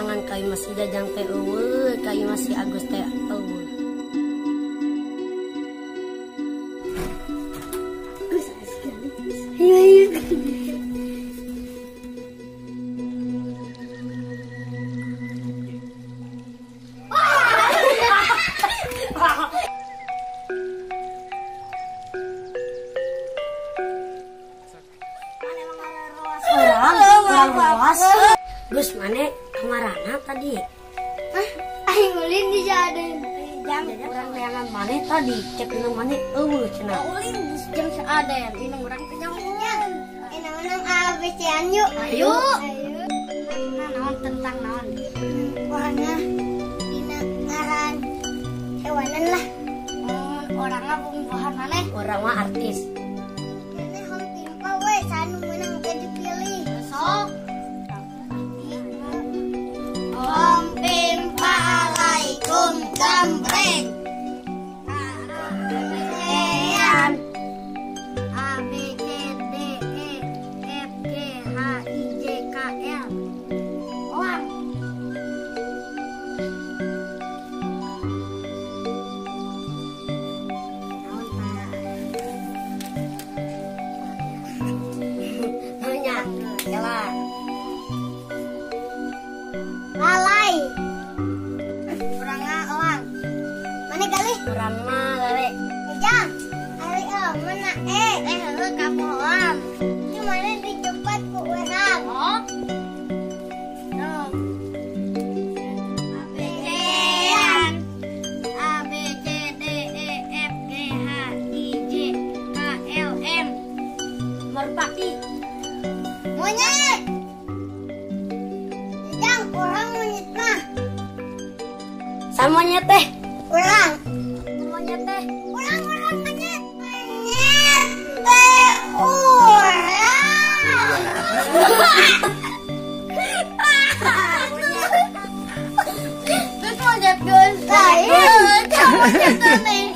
neangan ka imah si Jajang teh eueuh, ka imah si Agus teh eueuh. Gus asik. Ayo ayo. Gus mana kamarana tadi? Hah? Aing ulin di jaden. Jang urang neangan mana tadi? Cek inung mana eueuh cenah. Ulin di jang saaden. Inung urang teh jang. Inung ABC-an yuk. Ayo. Ayo. Nah, naon tentang naon? Orangnya dina ngaran hewanan lah. Orangnya bumbuhan maneh. Urang mah artis. Ini hong timpa we sanu meunang teh dipilih. Sok. Om Pimpa alaikum gambreng. A B C D E F G H I J K L. Oang. Nanya, jalan. Lalai. Orangnya elang. Mana kali? Urang mah lele. Jang, ari elang mana? Heueuh ka pohoan. Di mana dijempat ku urang? Oh. Tuh. A B C A B C D E F G H I J K L M. Merpati. Monyet. Jang, orang monyet mah. Sama monyet teh. Urang. Monyet teh. Urang urang monyet. Monyet teh urang. Terus monyet geus. Monyet nih.